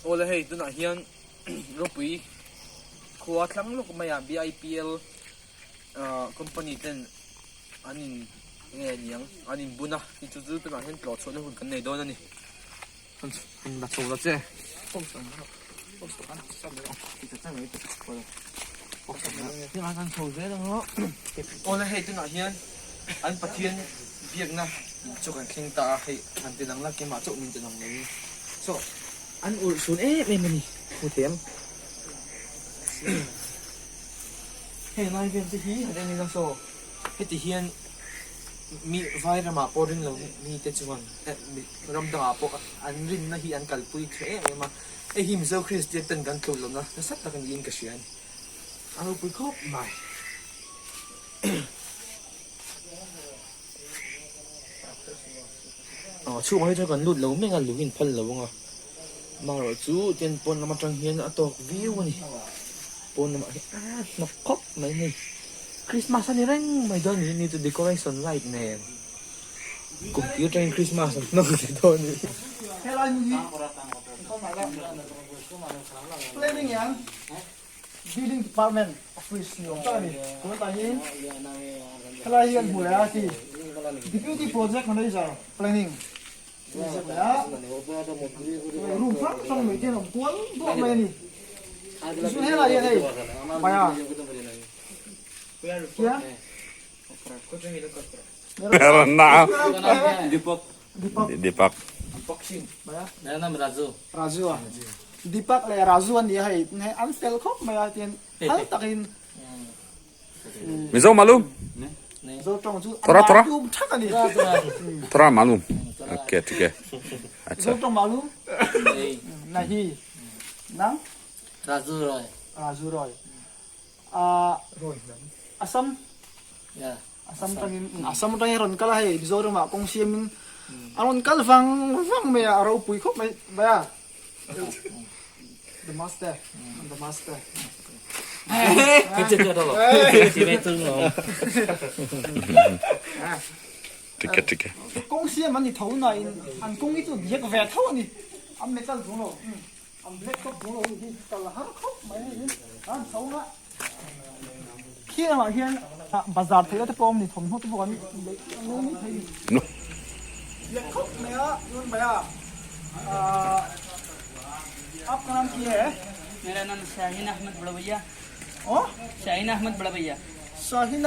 Awle hei tunah hian ropui khua thlang lawk maiah BIPL ah company ten an in nge niang an in bun a chu chu tunah hian tlawh chhuahna hun kan nei dawn a ni. La chho la che. Kan chho zel ang aw. Awle hei tunah hian an Pathian biakna chu kan thleng ta a hei han ti lang la keimah chauh min ti lang lo in saw an ulh chhun em em a ni hmu thei ang. Heng lai vel te hi han en ila saw heti hian mi vai ramah pawh ring lo mite chuan ram dangah pawh an rinna hi an kalpui tha em em a, hei hi Mizo Kristian ten kan tluk lohna nasa tak niin ka hria a ni. A ropui khawp mai. Aw chhungah hi chuan kan lut lo mek a, lung in phal lo ang a, amaherawh chu ten pawn lam atang hian a tawk viau a ni, pawn lamah hian a hnawk khawp mai hei, Christmas a ni reng mai dawn a ni chu decoration light nen. Kum tir atangin Christmas an hmang leh dawn a ni. Helai hmun hi planning hian building department office ni awm tak a ni. Tunah hi helai hi an hmu leh a khi deputy project manager planning tih ziak leh a room hrang hrang mai te an awm kual duah mai a ni. Tichuan helai hian hei Maya khian मेरा नाम Deepak Deepak मेरा नाम Raju Raju a Deepak leh Raju an ni a hei hei an fel khawp mai a tian hal takin Mizo malum Mizo tawng chu Thora thora tum thak a ni thora malum okay ठीक है अच्छा Mizo tawng malum nahi nang Raju Roy Raju Roy a Assam Assam tangin Assam atangin a rawn kal a hei Mizoram ah kawng siamin a rawn kal vang vang mai a a ropui khawp mai mai a the master the master ठीक है ठीक है kawng siam an ni tho na in an kawng hi chu diak ve tho a ni an metal chung lo An black top bul lo hi kal har khawp mai a ni an chho a khi lamah hian bazar theih te pawh a awm ni thawmhnaw te pawh kan lei lei mai thei a ni black khawp mai a chuan mai a ahh aapka naam ki hai mera naam Shaheen Ahmed bada bhaiya oh Shaheen Ahmed bada bhaiya Shaheen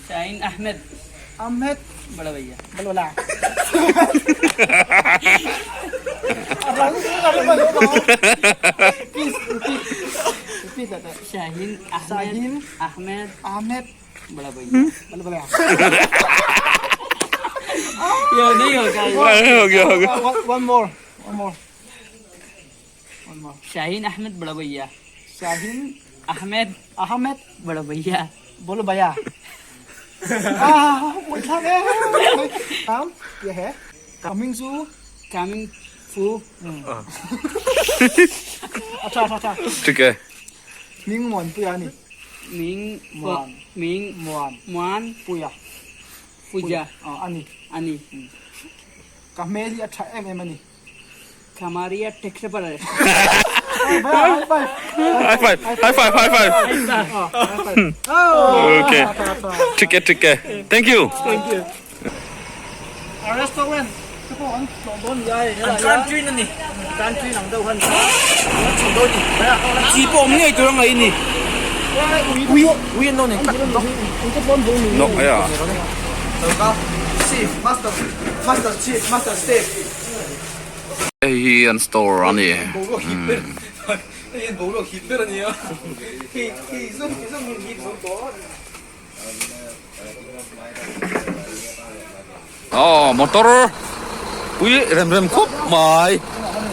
Shaheen Ahmed Ahmed bada bhaiya Balola. Please repeat. Repeat that. Shaheen Ahmed Shaheen Ahmed Ahmed bada bhaiya Balola. ये नहीं होगा हो गया हो गया One, one more. One more. One more. Shaheen Ahmed bada bhaiya Shaheen Ahmed Ahmed bada bhaiya बोलो भैया Ah, buồn thằng em. Tám, ये है. Coming soon. Coming fu अच्छा अच्छा अच्छा. ठीक है Ming Muan Puya ni. Ming Muan. Ming Muan Muan Puya. Puja Ah, ani. ani Ka hmel hi a tha em em a ni. Khamaria taxi पर है High five! High five high five high five okay ठीक है ठीक है thank you A restaurant te pawh an tlawh dawn ni a hei An country na ni. Country lang deuh han An chho dawn ni. Chi pawh awm ngei tur a ngaih ni. Ui ui an lo nei tlat bawk. No ya Chief master master chief master chef. Hei hi an store a ni. Boruak hip ber hei hian boruak hip ber a nia hei hei zawng zawng hi hip zo tawh. Aw motor pui rem rem khawp mai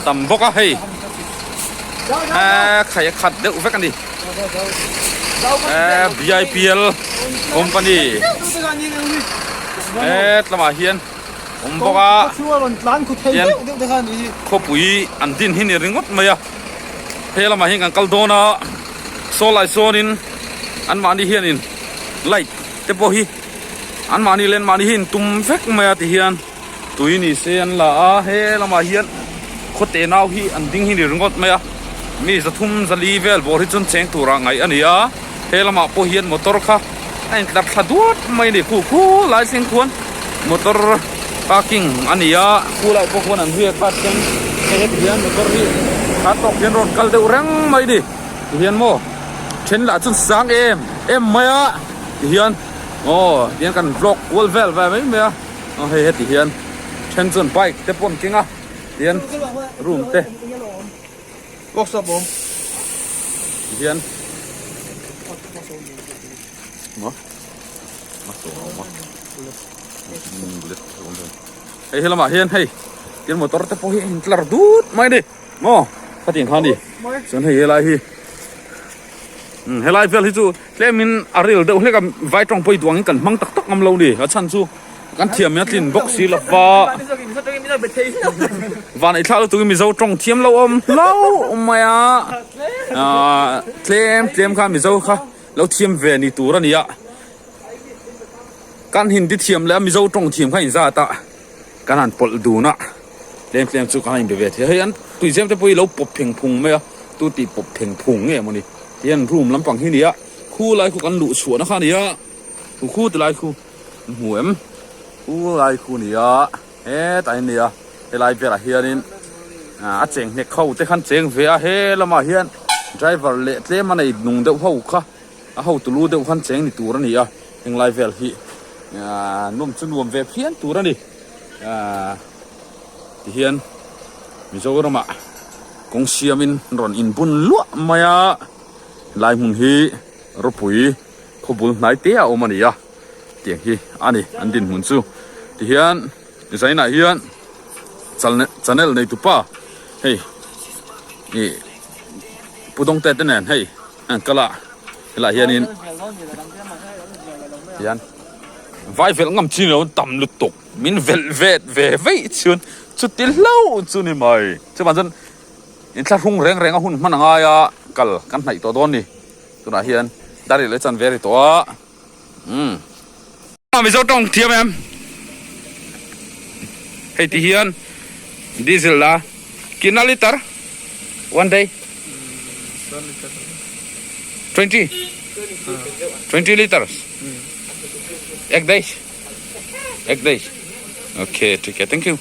tam bawk a hei khai a khat deuh vek a ni B_I_P_L company hetlangah hian awm bawk a tian khawpui an din hi ni ringawt mai a he lamah hian kan kal dawn a saw lai sawnin anmahni hianin light te pawh hi anmahni leh anmahni hi in tum vek mai a ti hian tui ni se an la a he lamah hian Khaw te nau hi an ding hi ni ringawt mai a, mi zathum zali vel bawr hi chuan cheng turah ngaih a ni a, he lamah pawh hian motor kha a intlar thla duat mai a ni, khu khu lai thleng khuan motor parking a ni a, khu lai pawh khuan an riak a thleng hei heti hian motor hi kha tawk hian rawn kal deuh reng mai a ni, tihian maw then lah chuan sang em em mai a tihian aw tihian kan vlog kual vel ve mai mai a. Aw hei heti hian then chuan bike te pawh an keng a tihian room te workshop awm tihian maw a saw a awm a bullet a awm thei hei helamah hian hei tin motor te pawh hi a intlar dut mai a ni maw khatiang kha a ni chuan hei helai hi umm helai vel hi chu tlemin a ril deuh hlek a vai tawng pawh hi duh angin kan hmang tak tak ngam lo a ni a chhan chu. Kan thiam in a tlin bawk si lova van ei thlak lutuk in Mizo tawng thiam lo awm hlauh mai a ahh tlem tlem kha Mizo kha lo thiam ve ni tur a ni a kan Hindi thiam leh a Mizo tawng thiam kha inzat a kan han pawlh dun a tlem tlem chu kan han inbe ve thei a hei an tuizem te pawh hi lo pawp pheng phung mai a tu tih pawp pheng phung nge mawni tihian room lampang hi a ni a khulai khu kan luh chhuahna kha a ni a khu khu ti lai khu. An hmu em? U lai khu ni a, hetah hian nia helai velah hianin a cheng hnek ho te khan cheng ve a, he lamah hian driver leh tlem a nei nung deuh ho kha a hotu lu deuh khan cheng ni tur a ni a, henglai vel hi nawm chu nuam ve phian tur a ni. Tihian Mizoramah kawng siamin rawn inbun luah mai a, helai hmun hi ropui. Khawbul hnai te a awm a ni a, tiang hi a ni an dinhmun chu. Tihian design ah hian channel nei tupa hei ih Pu Dawngte te nen hei an kal a, helaiah hianin tihian vai velh ngam chi lo tam lutuk min velh vet ve veih chuan chuti hlauh chu ni mai. Chuvang chuan inthlahrung reng reng a hun hman a ngai a, kal kan hnaih tawh dawn a ni. Tunah hian dar leh chan ve a ri tawh a umm. Mizo tawng thiam em? Hei ti hian diesel la kina liter one day 20 20 liters ek day ek day okay ठीक है thank you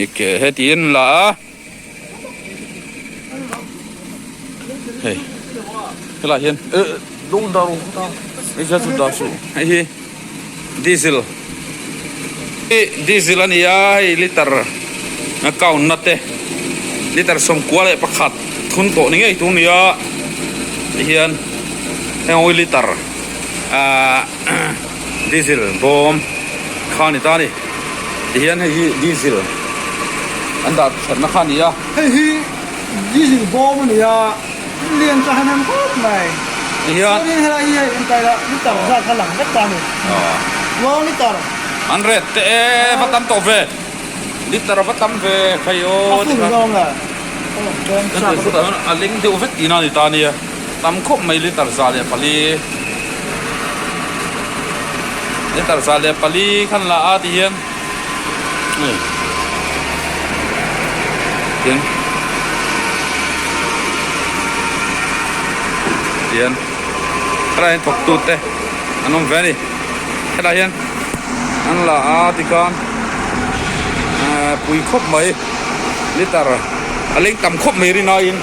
okay heti in la a. Hei helai hian eh hei hi diesel diesel a ni a hei liter a count na te liter 11 thun tawh ni ngei tur a ni a tihian heng ho hi liter ahh diesel bawm kha a ni ta a ni. Tihian hei hi diesel an dah thatna kha a ni a. Hei hi diesel bawm a ni a, lian chu a han han khawp mai. Tihian. Chuanin helai hi hei enkai la liter zat kha lang vek ta a ni. One liter. An ret teh e, va tam tawh ve. Liter a va tam ve khai aw. A full zawng la. A leng deuh vek tihna a ni ta a nia. Tam khawp mai liter 104. Liter 104 khan la a ti hian tian tian helai hian thawktu te an awm ve a ni helai hian an la a tikhan pui khawp mai liter a leng tam khawp mai rinaiin.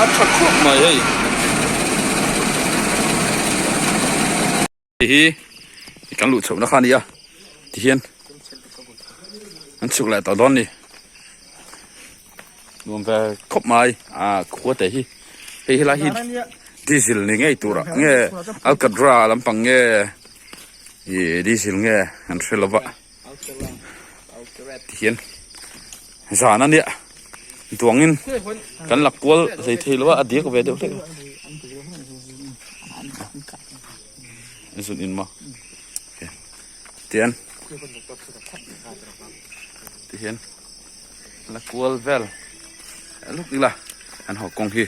A tha khawp mai hei. Hei hi kan luh chhohna kha a ni a tihian an chhuk leh tawh dawn a ni nuam ve khawp mai a khua te hi hei helai hi diesel ni ngei turah nge alcatra lampang nge ih diesel nge an hre lo va. Tihian zan a nia duangin kan la kual hlei thei lo a a diak ve deuh hlek a zun in maw tian tihian la kual vel luk ila an haw kawng hi.